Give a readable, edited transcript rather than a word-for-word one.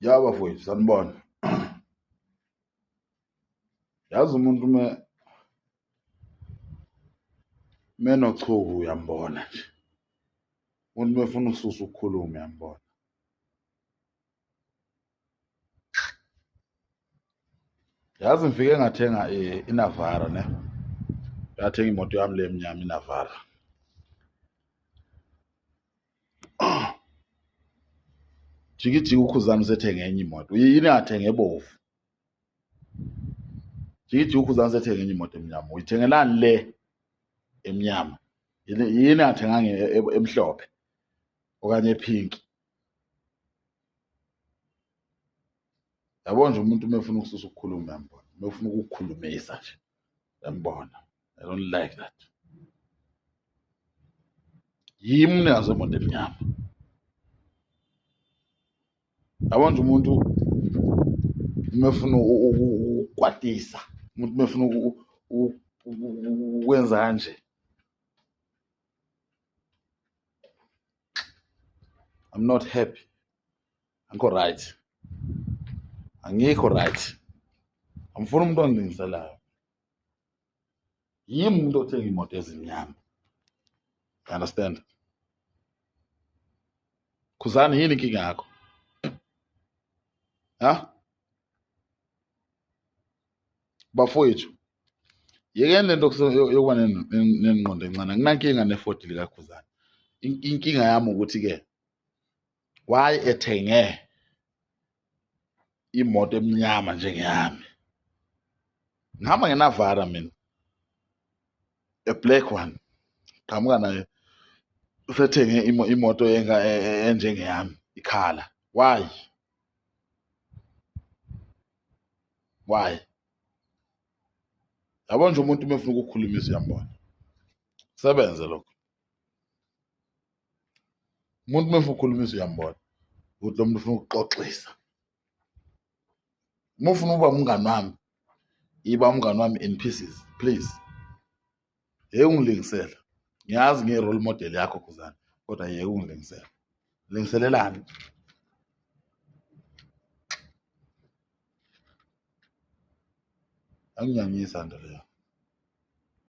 Ya bafowethu sanibona. Yazi umuntu uma menochuku uyambona nje. Umuntu mefuna ukususa ukukhuluma uyambona. Yazi ngifike ngathenga iNavara ne. Ngathenga imoto yami le emnyama iNavara. Jikijiki uKhuzani usethenge enye imoto. Yini angathenge ebovu? Jikijiki uKhuzani usethenge enye imoto emnyama. Uyithengelani le emnyama? Yini angathenganga emhlophe okanye ephinki? Yabo nje umuntu uma efuna ukususa ukukhuluma uyambona, uma efuna ukukukhulumisa nje uyambona. I don't like that. Yimi umnikazi wemoto emnyama. Yabo nje umuntu uma efuna ukukwatisa, umuntu uma efuna ukwenza kanje. I'm not happy. Angikho right. Angikho right. Angifuni umuntu ongilingiselayo. Yimi umuntu othenga imoto ezimnyama. You understand? Khuzani yini inkinga yakho? Ha? Bafowethu, yekeni lento yokuba nengqondo encane. Anginankinga ne-Ford likaKhuzani. Inkinga yami ukuthi-ke why ethenge imoto emnyama njengeyami? Ngihamba ngeNavara mina, a black one. Qhamuka naye usethenge imoto enjengeyami ikhala. Why? Why? Yabo nje umuntu uma efuna ukukhulumisa uyambona. Sebenze lokho. Umuntu uma efuna ukukhulumisa uyambona ukuthi lo muntu ufuna ukuxoxisa. Uma ufuna ukuba umngani wami, iba umngani wami in pieces, please. Yeke ungilingisela. Ngiyazi ngiyi-role model yakho Khuzani, kodwa yeke ungilingisela. Lingiselelani? Anginyanyisa nto leyo.